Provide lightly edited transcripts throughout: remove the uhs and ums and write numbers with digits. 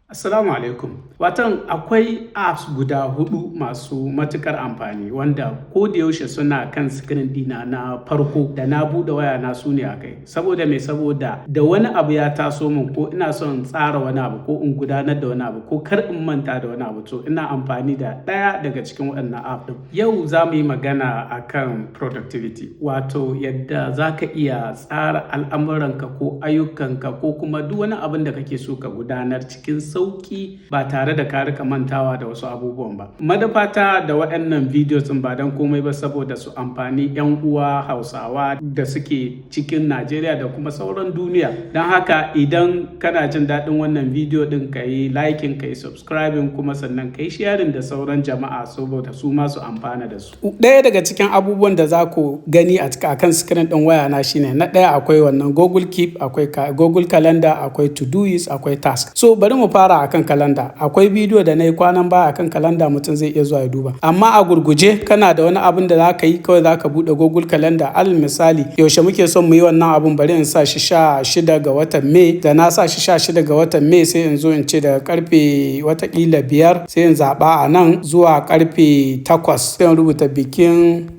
Assalamu alaikum. Watan akwai apps guda hudu masu matukar amfani wanda ko da yaushe suna kan screen dina na farko da na buɗe waya na, su ne akai. Saboda me? Saboda da wani abu ya taso min, ko ina son in tsara wani abu, ko in gudanar da wani abu, ko kar in manta da wani abu, to ina amfani da ɗaya daga cikin waɗannan app ɗin. Yau za mu yi magana akan productivity, wato yadda za ka iya tsara al'amuranka ko ayyukanka ko kuma duk wani abin da kake so ka gudanar cikin sauki ba tare da ka rika mantawa da wasu abubuwan ba. Manufata da waɗannan videos ɗin ba don komai ba saboda su amfani 'yan uwa Hausawa da suke cikin Najeriya da kuma sauran duniya. Don haka, idan kana jin daɗin wannan video ɗin, ka yi liking, ka yi subscribing, kuma sannan ka yi sharing da sauran jama'a saboda su ma su amfana da su. Ɗaya daga cikin abubuwan da za ku gani a kan screen ɗin waya na shine, na ɗaya akwai wannan Google Keep, akwai Google Calendar, akwai Todoist, akwai Task. So bari mu fara akan calendar. Akwai bidiyo da na yi kwanan baya akan calendar, mutum zai iya zuwa ya duba. Amma a gurguje, kana da wani abun da za ka yi, kawai za ka buɗe Google Calendar. Alal misali, yaushe muke son mu yi wannan abun? Bari in sa shi 16 ga watan Mai. Da na sa shi 16 ga watan Mai, sai in zo in ce daga karfe watakila 5, sai in zaɓa a nan zuwa karfe 8, sai in rubuta bikin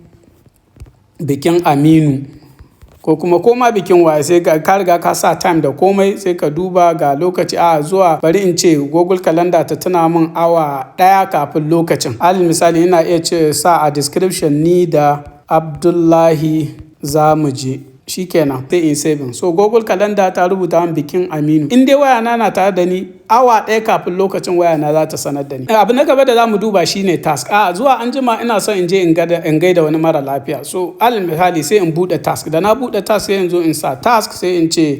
Aminu ko kuma koma bikin waye. Sai ka riga ka sa time da komai, sai ka duba ga lokaci a zuwa. Bari in ce Google Calendar ta tuna min awa 1 kafin lokacin. Alal misali, ina iya ce sa a description, "Ni da Abdullahi za mu je." Shikenan, sai in saving. So Google Calendar ta rubuta min bikin Aminu. In dai waya na na tare da ni, awa 1 kafin lokacin waya na za ta sanar da ni. Abu na gaba da za mu duba shine task. A zuwa an jima ina son in je in gaida wani mara lafiya. So alal misali, sai in bude task. Da na bude task, sai in zo in sa task, sai in ce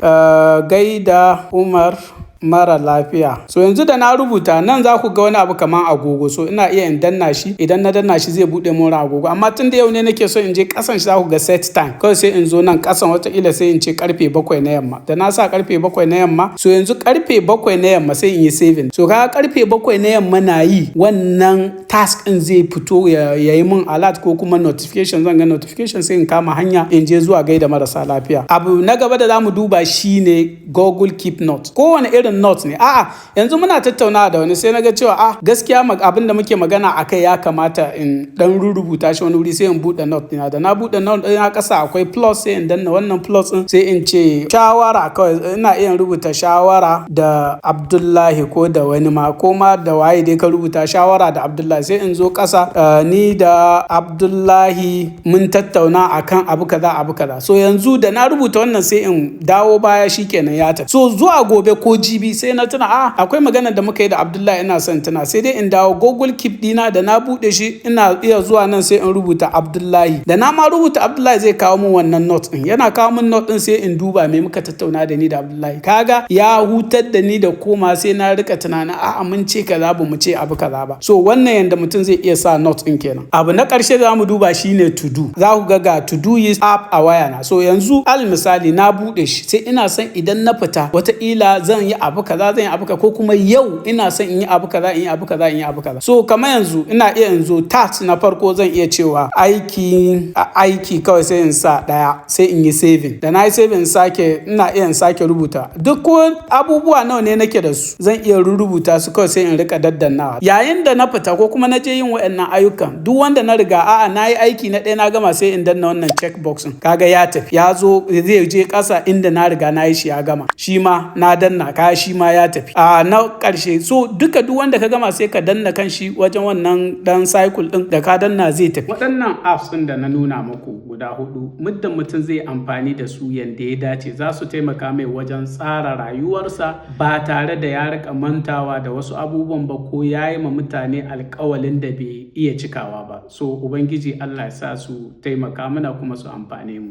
gaida Umar mara lafiya. So yanzu da na rubuta nan, za ku ga wani abu kamar agogo. So ina iya in danna shi. Idan na danna shi, zai buɗe mun agogo. Amma tun da yau ne nake so in je, kasan shi za ku ga set time. Kawai sai in zo nan kasan, wataƙila sai in ce karfe 7 na yamma. Da na sa karfe 7 na yamma, so yanzu karfe 7 na yamma, sai in yi saving. So kaga karfe 7 na yamma na yi, wannan task ɗin zai fito ya yi min alert ko kuma notification. Zan ga notification, sai in kama hanya in je zuwa gaida marasa lafiya. Abu na gaba da zamu duba shine Google Keep Note. Kowane irin note ne. A'a, yanzu muna tattaunawa da wani, sai na ga cewa a gaskiya abin da muke magana akai ya kamata in dan rubuta shi wani wuri, sai in buɗe note ɗina. Da na buɗe note ɗina, ƙasa akwai plus, sai in danna wannan plus ɗin, sai in ce shawara. Kawai ina iya rubuta shawara da Abdullahi ko da wani ma, ko ma da waye dai ka rubuta shawara da Abdullahi. Sai in zo ƙasa, ni da Abdullahi mun tattauna akan abu kaza, abu kaza. So yanzu da na rubuta wannan, sai in dawo baya, shikenan, ya tafi. So zuwa gobe ko jibi, sai na tuna a akwai magana da muka yi da Abdullahi, ina son tuna, sai dai in dawo Google Keep dina. Da na bude shi, ina iya zuwa nan, sai in rubuta Abdullahi. Da na ma rubuta Abdullahi, zai kawo min wannan note din. Yana kawo min note din, sai in duba me muka tattauna da ni da Abdullahi. Kaga ya hutar da ni da koma sai na rika tunanin, a'a, mun ce kaza, ba mu ce abu kaza ba. So wannan yanda mutum zai iya sa note din kenan. Abu na karshe da zamu duba shine to do. Za ku ga Todoist app a waya na. So yanzu al misali, na bude shi, sai ina son idan na fita, wataƙila zan yi abu kaza, zan yi abu kaza, ko kuma yau ina son in yi abu kaza, in yi abu kaza, in yi abu kaza. So kamar yanzu ina iya yanzu task na farko, zan iya cewa aiki, aiki kawai, sai in sa ɗaya, sai in yi saving. Da na yi saving, sake ina iya in sake rubuta duk ko abubuwa nawa ne nake da su, zan iya rubuta su kawai, sai in rika daddannawa yayin da na fita ko kuma na je yin waɗannan ayyukan. Duk wanda na riga a'a na yi aiki na ɗaya na gama, sai in danna wannan check box ɗin. Kaga ya tafi, ya zo zai je ƙasa inda na riga na yi shi ya gama. Shi ma na danna kaya, shi ma ya tafi a na ƙarshe. So duka duk wanda ka gama, sai ka danna kan shi wajen wannan dan circle din. Da ka danna, zai tafi. Waɗannan apps ɗin da na nuna muku guda hudu, muddin mutum zai amfani da su yanda ya dace, za su taimaka mai wajen tsara rayuwarsa ba tare da ya rika mantawa da wasu abubuwan ba ko ya yi ma mutane alkawalin da bai iya cikawa ba. So Ubangiji Allah ya sa su taimaka mana kuma su amfane mu.